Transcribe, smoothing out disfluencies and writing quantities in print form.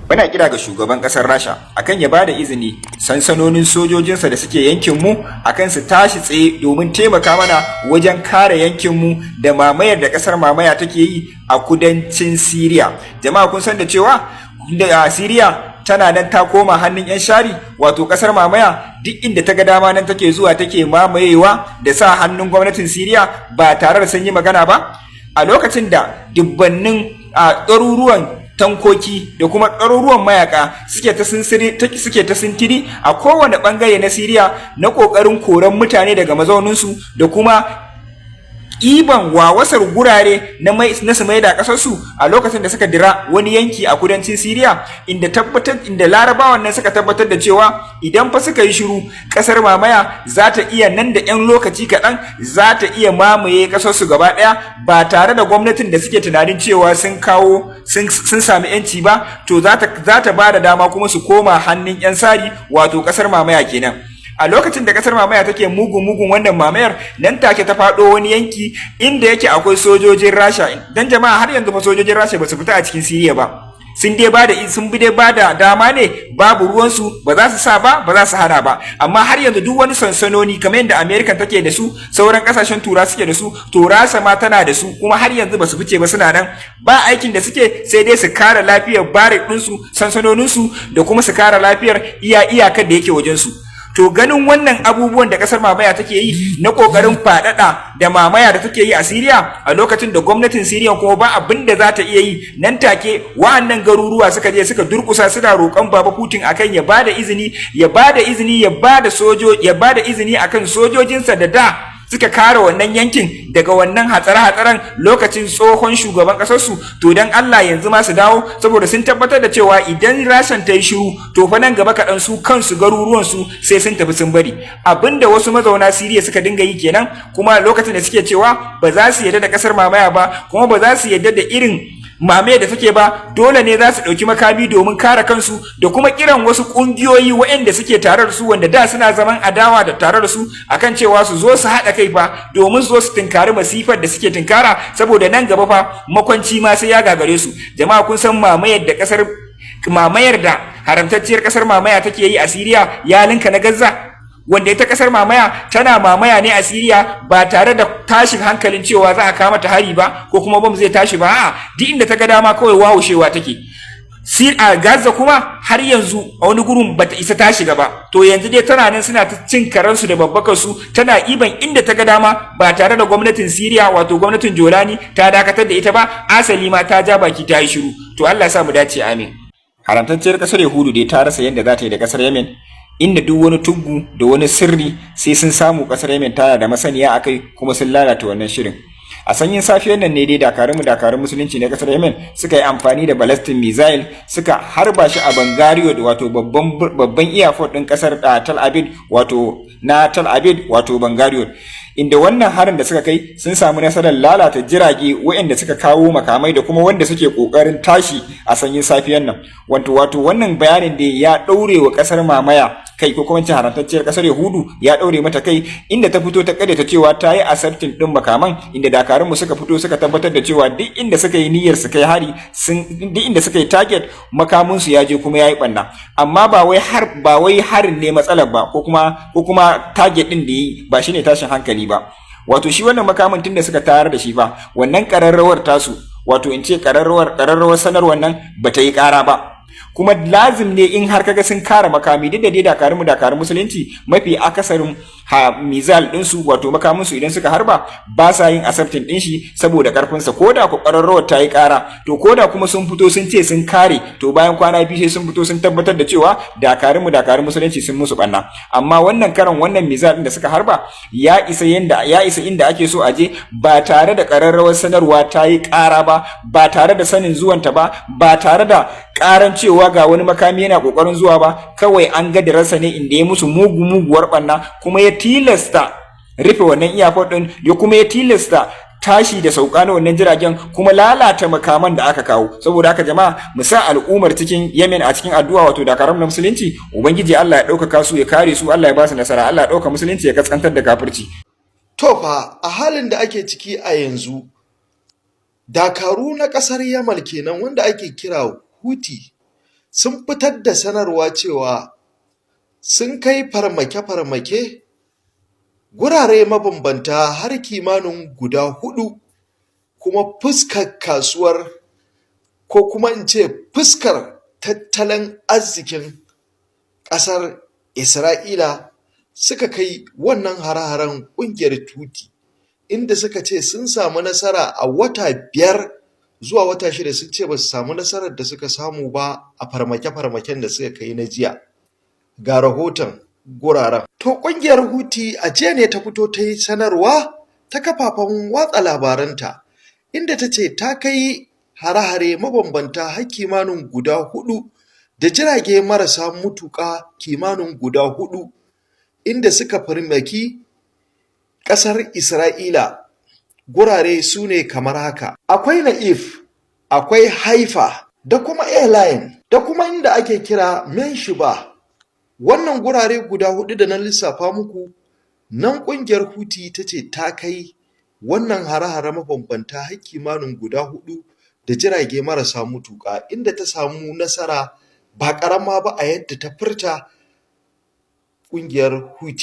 Muna kira ga shugaban kasar Rasha akan ya bada izini sansanonin sojojinsa da suke yankinmu akan su tashi tsaye domin taimaka mana wajen kare yankinmu da mamayar da kasar mamaya take yi a kudancin Siriya. Jama'a, kun san da cewa da Siriya tana nan ta koma hannun 'yan shari, wato kasar mamaya. Duk inda ta ga dama nan take zuwa take mamayewa da sa hannun gwamnatin Siriya ba tare da sun yi magana ba. A lokacin da dubbannin a ɗaruruwan tankoki da kuma ɗaruruwan mayaka suke ta sintiri a kowane ɓangare na Siriya na ƙoƙarin koran mutane daga mazauninsu da kuma iban wawasar gurare na su maida kasarsu, a lokacin da suka dira wani yanki a kudancin Siriya inda Larabawan nan suka tabbatar da cewa idan fa suka yi shiru, kasar mamaya za ta iya nan da 'yan lokaci kaɗan za ta iya mamaye kasarsu gaba ɗaya ba tare da gwamnatin da suke tunanin cewa sun kawo sun sami 'yanci ba, to za ta ba da dama kuma su koma hannun 'yan sari, wato kasar mamaya kenan. A lokacin da kasar mamaya take mugun mugun wannan mamayar, nan take ta faɗo wani yanki inda yake akwai sojojin Rasha. Dan jama'a, har yanzu fa sojojin Rasha ba su fita a cikin Siriya ba. Sun bi dai bada dama ne, babu ruwansu, ba za su sa ba, ba za su hana ba. Amma har yanzu duk wani sansanoni kamar yadda America take da su, sauran kasashen Tura suke da su, to Rasha ma tana da su, kuma har yanzu ba su fice ba, suna nan. Ba aikin da suke sai dai su kare lafiyar barrack ɗinsu, sansanoninsu, da kuma su kare lafiyar iyakar da yake wajensu. To ganin wannan abubuwan da kasar mamaya take yi na kokarin faɗaɗa da mamaya da take yi a Siriya, a lokacin da gwamnatin Siriya kuma ba abin da za ta iya yi, nan take wa'annan garuruwa suka je suka durkusa suna roƙon Baba Putin akan ya bada izini, ya bada izini, ya bada sojo ya bada izini akan sojojinsa da da suka kare wannan yankin daga wannan hatsare-hatsaren lokacin tsohon shugaban kasarsu, to dan Allah yanzu ma su dawo, saboda sun tabbatar da cewa idan Rashan ta yi shiru, to fa nan gaba kaɗan su kansu garuruwansu sai sun tafi sun bari. Abinda wasu mazauna Siriya suka dinga yi kenan kuma lokacin da suke cewa ba za su yarda da kasar mamaya ba, kuma ba za su yarda da irin mamaye da take ba, dole ne za su ɗauki makami domin kare kansu, da kuma kiran wasu ƙungiyoyi waɗanda suke tare da su, wanda da suna zaman adawa da tare da su, akan cewa su zo su haɗa kai fa domin su zo su tunkari masifar da suke tunkara, saboda nan gaba fa makwanci ma sai ya gagare su. Jama'a, kun san mamayar da ƙasar mamayar da haramtacciyar ƙasar mamaya take yi a Siriya ya linka na Gaza, wanda ita kasar mamaya tana mamaya ne a Siriya ba tare da tashin hankalin cewa za a kama ta hari ba ko kuma bom zai tashi ba. A'a, duk inda ta ga dama kawai wawushewa take. A Gaza kuma har yanzu a wani gurin bata isa ta shiga ba. To yanzu dai tana nan suna ta cin karansu da babbakarsu, tana iban inda ta ga dama ba tare da gwamnatin Siriya, wato gwamnatin Jolani, ta dakatar da ita ba. Asali ma ta ja baki ta yi shiru. To Allah ya sa mu dace, amin. Haramtacciyar kasar Yahudu dai ta rasa yadda za ta yi da kasar Yemen, inda duk wani tuggu da wani sirri sai sun samu kasar Yemen tana da masaniya akai kuma sun lalata wannan shirin. A sanyin safiyar nan ne dai dakarun musulunci na kasar Yemen suka yi amfani da ballistic missile suka harba shi a Bangariyo, wato babban airport din kasar Tel Aviv, wato na Tel Aviv, wato Bangariyo, inda wannan harin da suka kai sun samu nasarar lalata jirage waɗanda suka kawo makamai da kuma wanda suke ƙoƙarin tashi a sanyin safiyar nan. Wato wannan bayanin da ya ɗaure wa ƙasar mamaya kai, ko kuma haramtacciyar ƙasar Yahudu ya ɗaure mata kai, inda ta fito ta ta cewa ta yi intercepting ɗin makaman, inda dakarunmu suka fito suka tabbatar da cewa duk inda suka yi niyyar su kai hari sun duk inda suka yi target, makaminsu ya je kuma ya yi ɓanna. Amma ba wai harin ne matsalar ba, ko kuma target ɗin da yi ba shine tashin hankali ba. Wato shi wannan makamin, tunda suka tayar da shi fa, wannan ƙararrawar tasu, wato in ce ƙararrawar sanarwar nan, ba ta yi ƙara ba. Kuma lazim ne in har kaga sun kare makami, duk da dai dakarun musulunci mafi akasarin ha missile ɗinsu, wato makaminsu, idan suka harba ba sa yin intercepting ɗin shi saboda ƙarfinsa. Ko da ku ƙararrawar ta yi ƙara, to ko da kuma sun fito sun ce sun kare, to bayan kwana 2 sai sun fito sun tabbatar da cewa dakarun musulunci sun musu ɓanna. Amma wannan karan wannan missile ɗin da suka harba ya isa inda ake so a je ba tare da ƙararrawar sanarwa ta yi ƙara ba, ba tare da sanin zuwanta ba, ba tare da ƙaran cewa ga wani makami yana ƙoƙarin zuwa ba. Kawai an ga dirarsa ne, inda ya musu muguwar ɓanna, kuma ya tilasta rufe wannan airport ɗin, ya kuma ya tilasta tashi da sauka na wannan jiragen, kuma lalata makaman da aka kawo. Saboda haka jama'a, mu sa al'ummar cikin Yemen a cikin addu'a, wato dakarun na musulunci. Ubangiji Allah ya ɗaukaka su, ya kare su, Allah ya ba su nasara, Allah ya ɗauka musulunci, ya kaskantar da kafirci. To fa, a halin da ake ciki a yanzu, dakaru na ƙasar Yamal kenan wanda ake kira Huti. Sun fitar da sanarwa cewa sun kai farmake-farmake gurare mabambanta har kimanin guda hudu, kuma fuskar kasuwar, ko kuma in ce fuskar tattalin arzikin ƙasar Isra'ila suka kai wannan hare-haren ƙungiyar Houthi, inda suka ce sun samu nasara a wata 5 zuwa wata 6, sun ce ba su samu nasarar da suka samu ba a farmake-farmaken da suka kai na jiya. Ga rahoton guraren. To, ƙungiyar Houthi a jiya ne ta fito ta yi sanarwa ta kafafen watsa labaranta, inda ta ce ta kai hare-hare mabambanta har kimanin guda hudu da jirage marasa matuƙa kimanin guda hudu, inda suka farmaki ƙasar Isra'ila. Gurare su ne kamar haka: akwai Na'if, akwai Haifa, da kuma Airline, da kuma inda ake kira Menshiba. Wannan gurare guda hudu da na lissafa muku nan, ƙungiyar Houthi ta ce ta kai wannan hare-hare mabambanta har kimanin guda hudu da jirage marasa matuƙa, inda ta samu nasara ba ƙarama ba a yadda ta furta ƙungiyar Houthi.